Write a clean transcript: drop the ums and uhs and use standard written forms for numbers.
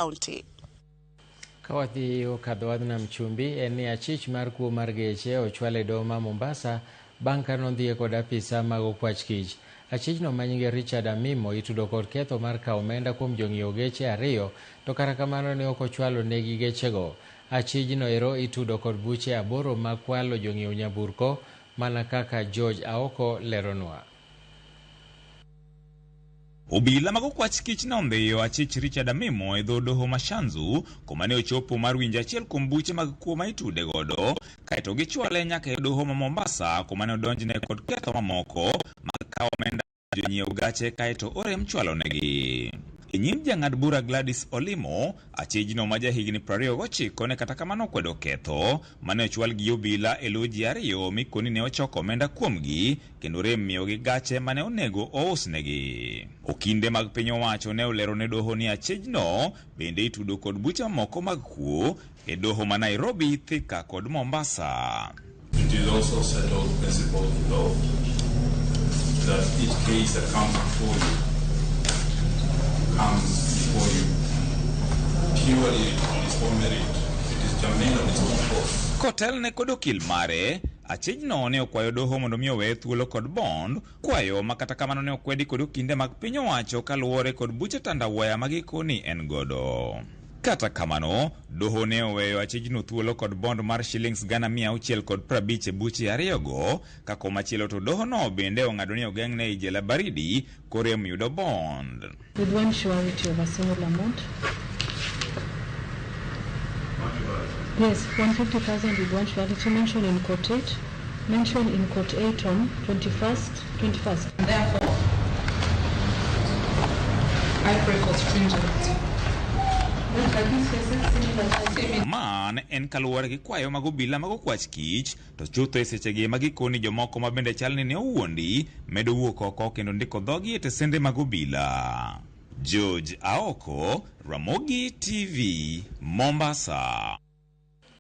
County. Ka wadhi okadho wadh nam chumbi en ni achich mar kuo mar geche ochwal e doho ma Mombasa bang' ka nondhiye kod apisa mag okwach kich. Achichno ma nyinge Richard Amimo itudo kod ketho mar kawo omenda kuom jong'iewo geche ariyo to kata kamano ne ok ochwalo negi gechego. Achijno ero itudo kod buche aboro mag kwalo jong'iew nyamburko mana kaka George Aoko leronwa. Obila mag okwach kich ne ondhiyo achich Richard Amimo e dho doho ma Shanzu kuma ne ochopo mar winjo achiel kuom buche mag kuo ma itude godo kaeto gichwale nyaka e doho ma Mombasa kuma ne odonjne kod ketho mamoko mag kawo omenda jonyiew gache kaeto orem chwalonegi. E nyim jang'ad bura Gladys Olimo, achijno ma jahigni 29 ne kata kamano okwedo ketho mane ochwal gi obila e lo ji ariyo mikoni ne ochoko omenda kuomgi kendo rem miyogi gache mane onego ousnegi. Okinde mag piny owacho ne olero ne doho ni achijno bende itudo kod buche mamoko mag kuo e doho ma Nairobi, Thika kod Mombasa. It is also settled principle of law that each case that comes before you comes before you purely on its own merit. It is germane on its own force. Kotelne kod okil mare, achijno ne okwayo doho mondo mi oweye thuolo kod bond, kwayo ma kata kamano ne okwedi kod okinde mag piny owacho kaluwore kod buche tandawaya ma gikoni en godo. Kata kamano, doho ne oweyo achijno thuolo kod bond mar shillings 650,000 e buche ariyogo, ka komachielo to dohono bende ong'ado ni ogeng'ne ei jela baridi korem yudo bond. With one surety of a similar amount. Yes, 150,000 with one surety mentioned in court 8. Mentioned in court 8 on 21st, 21st. Therefore, I pray for stringent. Ma ne en kaluwore gi kwayo mag obila mag okwach kich to chutho e sechegi ema gikoni jomoko ma bende chal ni ne owuondi medo wuok oko kendo ndiko dhogi e tesende mag obila. George Aoko, Ramogi TV, Mombasa.